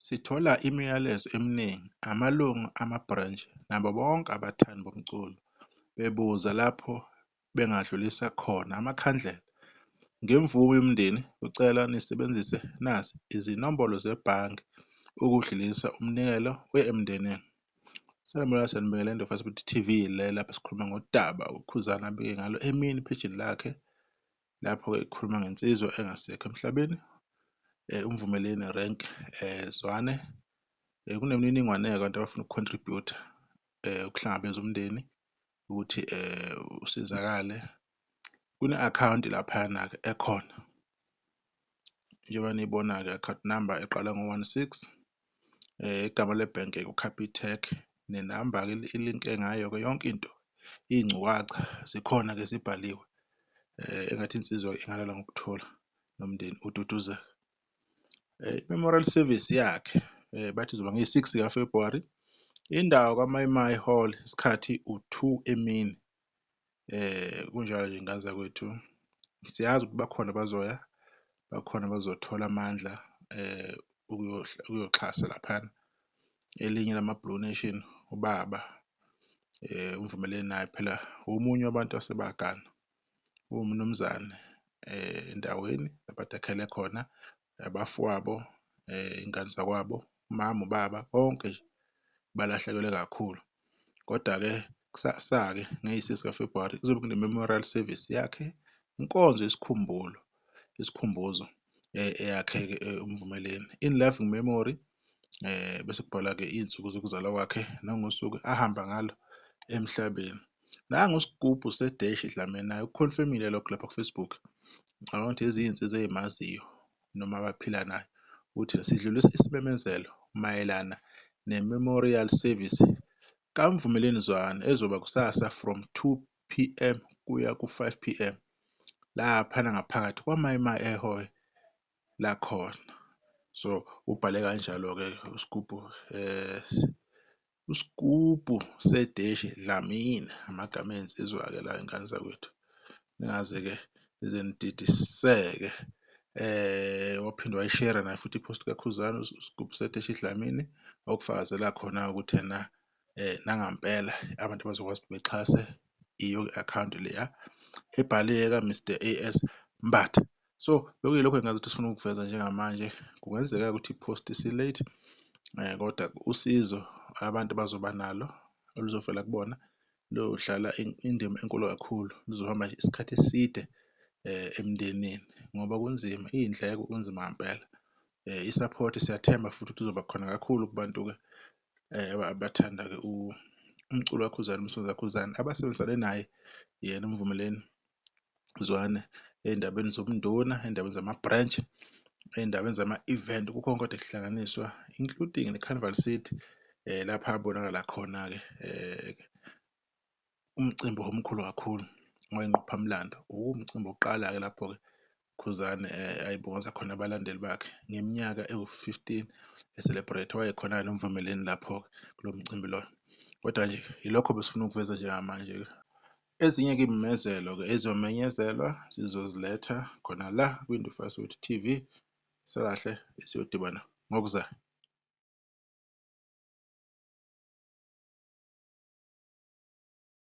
Sithola imiyalezo eminingi, amalungu ama-branch nabo bonke abathandi bomculo bebuza lapho bengadlulisa khona amakhandlela. Ngemvume yomndeni ucela nisebenzise nazi izinombolo zebhange ukudlulisa umnikelo uye emndenini. Sanibonani, siyanibingelela Ndlovu TV le lapho sikhuluma ngodaba uKhuzani abike ngalo emini ephejini lakhe lapho ekhuluma ngensizwa engasekho emhlabeni, uMvumeleni Rank Zwane. Kunemininingwane-ke abantu abafuna uku-contribute-a ukuhlangabeza umndeni ukuthi usizakale. Kune-akhawunti laphayana-ke ekhona njengoba niyibona-ke account number eqala ngo-16, igama lebhenki u-Capitec, nenamba-ke ilinke ngayo-ke yonke into, iy'ngcukacha zikhona-ke zibhaliwe. Engathi insizwa ingalala ngokuthula nomndeni ududuzeke. I-memorial service yakhe bathi izoba ngeyi-6 zika-February, indawo kwaMayimayi Hall, isikhathi u-2 emini. Kunjalo nje ngane zakwethu, siyazi ukuthi bakhona abazoya, bakhona abazothola amandla ukuyoxhasa laphayana. Elinye lama-Blue Nation, ubaba uMvumeleni naye phela omunye wabantu asebagana, uwumnumzane endaweni lapha ade akhele khona, abafowabo, iy'ngane zakwabo, umama, ubaba, bonke nje balahlekelwe kakhulu. Koda-ke kusasa-ke ngeyi-six zika-February kuzobe kune-memorial service yakhe, inkonzo yesikhumbulo, isikhumbuzo eyakhe-ke uMvumeleni in loving memory, bese kubhalwa-ke iy'nsuku zokuzalwa kwakhe nangosuku ahamba ngalo emhlabeni. Nangu uSgubhu Sedeshi Dlamini naye uku-confirm-ile lokho lapha ku-Facebook. Ngicabanga ukuthi ezinye iy'nsizwa ey'maziyo noma abaphila naye ukuthi sidlulisa isimemezelo mayelana ne-memorial service kaMvumeleni Zwane ezoba kusasa from 2 p.m. kuya ku-5 p.m. laphana ngaphakathi kwaMayimayi ehholo lakhona. So ubhale kanjalo-ke uSgubhu, uSgubhu Sedeshi Dlamini, amagama ey'nsizwa-ke la y'ngane zakwethu. Ningaze-ke nize nididiseke. Waphinde wayishera naye futhi i-post kaKhuzani uSgubhu Sedeshi Dlamini okufakazela khona ukuthi ena nangampela abantu bazokwazi ukuthi bexhase iyo i-akhawunti leya ebhaliwe ka-Mr AS Mbatha. So bekuyilokho engazi ukuthi sifuna ukukuveza njengamanje. Kungenzeka ukuthi i-post isi-late, kodwa usizo abantu bazoba nalo oluzovela kubona luyodlala indima enkulu kakhulu, luzohamba nje isikhathi eside emndenini ngoba kunzima, iy'ndleko kunzima ngampela. I-support siyathemba futhi ukuthi izoba khona kakhulu kubantu-ke abathanda-ke umculo kaKhuzani, umsebenzi kaKhuzani, abasebenzisane naye yena uMvumeleni Zwane ey'ndabeni zobunduna, ey'ndabeni zama-branch, ey'ndabeni zama-event, kukho konke kade kuhlanganiswa including ne-Carnival City, lapha abonakala khona-ke umcimbi omkhulu kakhulu oyingqophamlando. Umcimbi wokuqala-ke lapho-ke Khuzani ayibongoza khona abalandeli bakhe ngeminyaka ewu-15 e-celebrate, wayekhona-ke noMvumeleni lapho-ke kulo mcimbi loyo. Kodwa nje ilokho besifuna ukuveza njengamanje-ke. Ezinye-ke iy'memezelo-ke eziyomenyezelwa sizoziletha khona la kwiNdifaswethu TV. Sekahle siyodibana ngokuzayo.